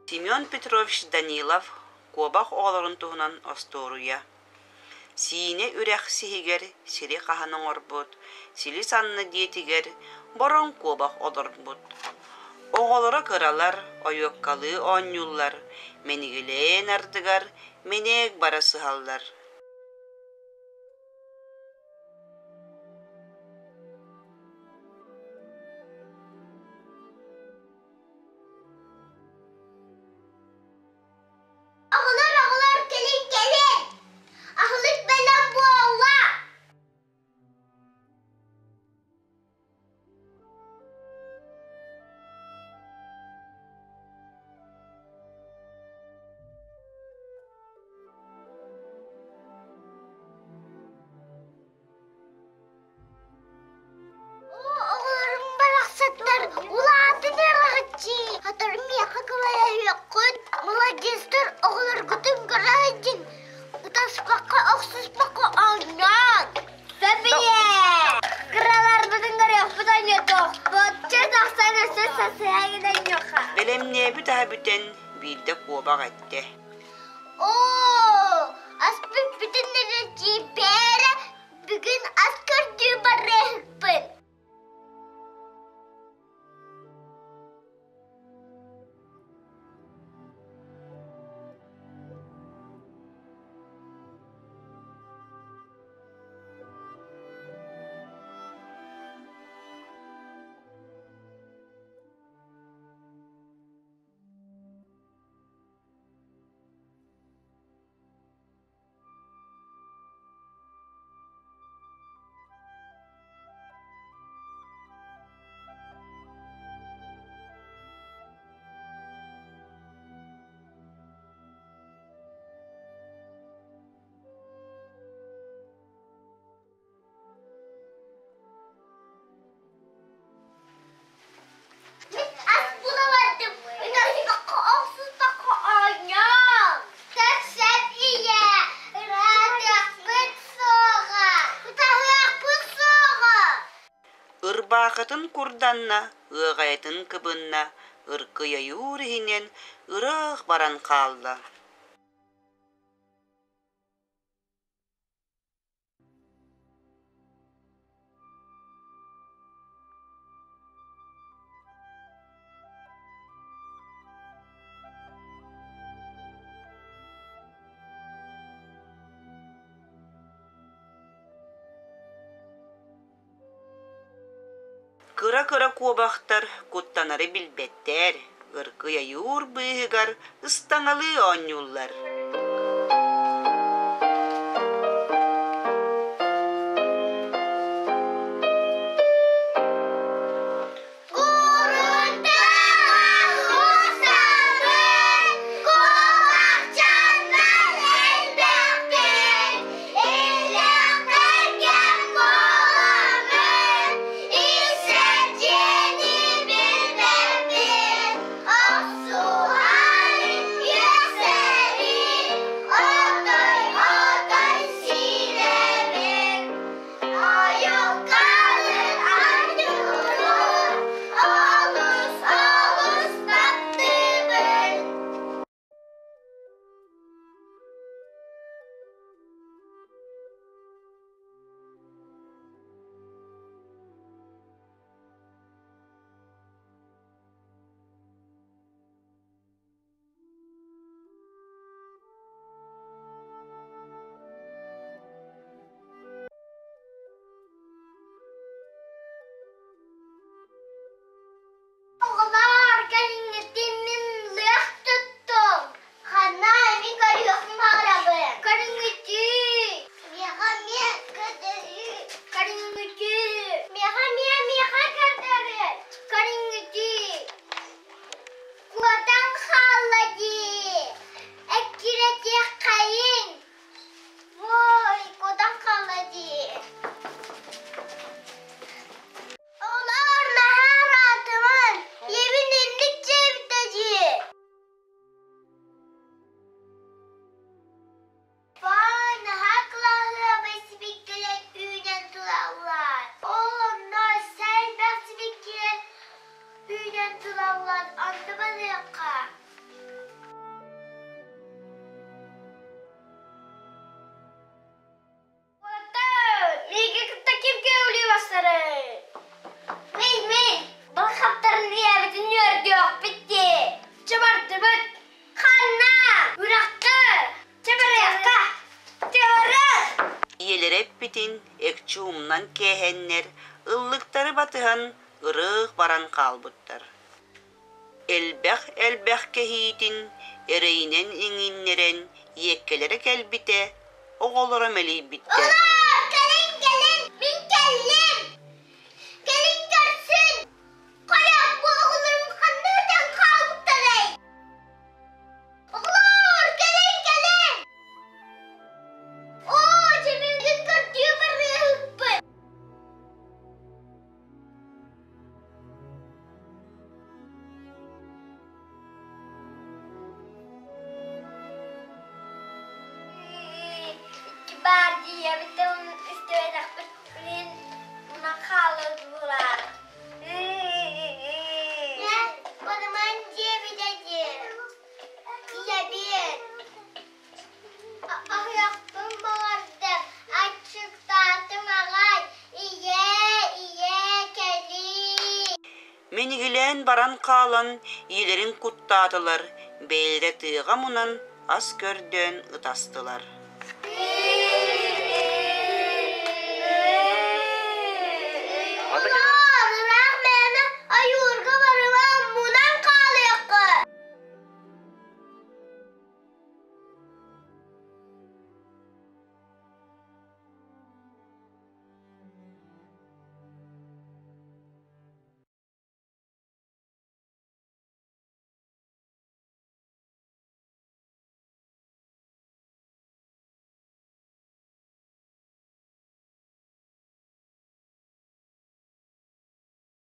Семен Петрович Данилов куобах оҕолорун туһунан остуоруйа Сиинэ үрэх сиһигэр сири хаһан оҥорбут, силис анны диэтигэр бороҥ куобах олорбут. Оҕолоро кыралар, ойуоккалыы оонньууллар, мэнигилээн ардыгар мэнээк бара сыһаллар. Оҕолор, оҕолор, кэлин, кэлин! Аһылык бэлэм буолла! Оҕолорум барахсаттар улаатан эрэҕитчии, сотору миэхэ көмөлөһүөххүт. Маладьыастар оҕолоргутун көрө сылдьыҥ, ытаспакка, охсуспакка оонньооҥ. Сөбүлээ! Кыраларбытын көрүөхпүт оонньотуохпут. Чэ тахсан өссө сасыһа гынанньуоха. Бэлэмнээбит аһа бүтэн биирдэ куобах эттэ. Оо, аспыт бүтүн эрэ дьиибээрэ Бүгүн ас көрдүү барыаһыкпын. Мин ас була бардым, ытаспакка охсуспакка оонньоом. Сөп-сөп ийэ, ыраатыахпыт суоҕа, ытаһыахпыт суоҕа. Ырбаахытын курданна, ыаҕайатын кыбынна, ыркый ойуур иһинэн ыраах баран хаалла. Кыра-кыра куобахтар куттанары билбэттэр, ыркый ойуур быыһыгар ыстаҥалыы оонньууллар. экчи умнан кээһэннэр, ыллыктары батыһан ырыых баран хаалбыттар. Элбэх-элбэх кэһиитин эрэйинэн иҥиннэрэн иэккэлэрэ кэлбитэ, оҕолоро мэлийбиттэр. Оҕолоор, кэлиҥ, кэлиҥ, мин кэллим! Кэлиҥ көрсүн! Хайа, бу оҕолорум ханна өтөн хаалбыттарай? Оҕолоор, кэлиҥ, кэлиҥ! Оо, дьэ миигин көрдүү барыыһыкпын! Баар дии, истибэтэхпит билин хааллылар. Барыман диэбитэ дии. Ийэбин. Аһыахпын баҕардым, аччыктаатым аҕай, ийээ, ийээ, кэлиий. Минигилээн баран хаалан ийэлэрин куттаатылар, бэйэлэрэ тыаҕа мунан ас көрдөөн ытастылар.